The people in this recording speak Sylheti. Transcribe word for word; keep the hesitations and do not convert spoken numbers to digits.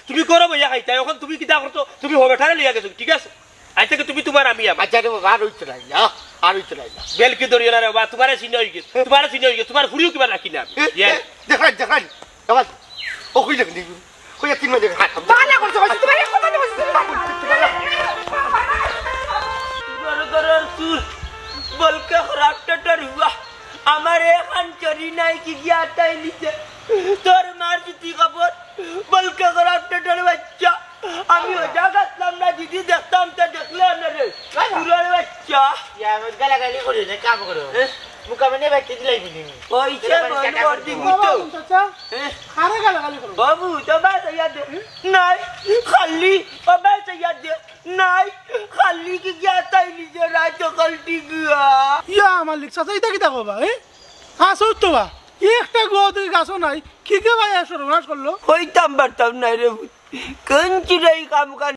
তুমি করো বইয়া খাইতা, অখন তুমি কিতা করছো? তুমি হবেটারে লইয়া গেছো, ঠিক আছে? আজ থাকি তুমি তুমার, আমি আমার। আচ্ছা রে বাবা, আর অইতো নায়, আহ, আর অইতো নায়। বেলকি ধরিও না রে বাবা, তুমারে চিনা অইগেছে, তুমারে চিনা অইগেছে, তুমার ফুড়িও কিবা রাখি না আমি। এ, ইয়া। এ, দেখাই, দেখাই। বাবা, ও কই দেখলি? কই তিন মাস দেখে খাইতাম। বালা করছো, কইছি, তুমারে কথা কইছি, তুমি বালা করছো। ঘর ঘরর চুর, বলকে খরাপ টেটার হুয়া। আমার এখান চুরি নাই কি গিয়া তাই নিছে। তোর মার জুতি কাপড়, বলকে খরাপ টেটার বাচ্চা। আমি ওজা গেছলাম না, যদি দেখতাম তো দেখলে না রে। চুরর বাচ্চা। ইয়া, আমি গালাগালি করি না, কাম করো। এ? মুকামে নিয়া বাইতে দিলাই বিনি। ওই সে মন করদি মুতো। চাচা, এ? কারে গালাগালি করো? বাবু, তো বাস ইয়া দে। নাই, খালি, ও বাস ইয়া দে। নাই, খালি কি গিয়া তাই নিজে রাত সকাল ঠিক গিয়া। ইয়া, মালিক চাচা, ইতা কিতা কবা, এ? আসো তো বা। এই একটা গুয়া তুই গাছও নাই। কি কে ভাই, সর্বনাশ করলো? কইতাম পারতাম নাই রে। কোন চুরাই কাম কাজ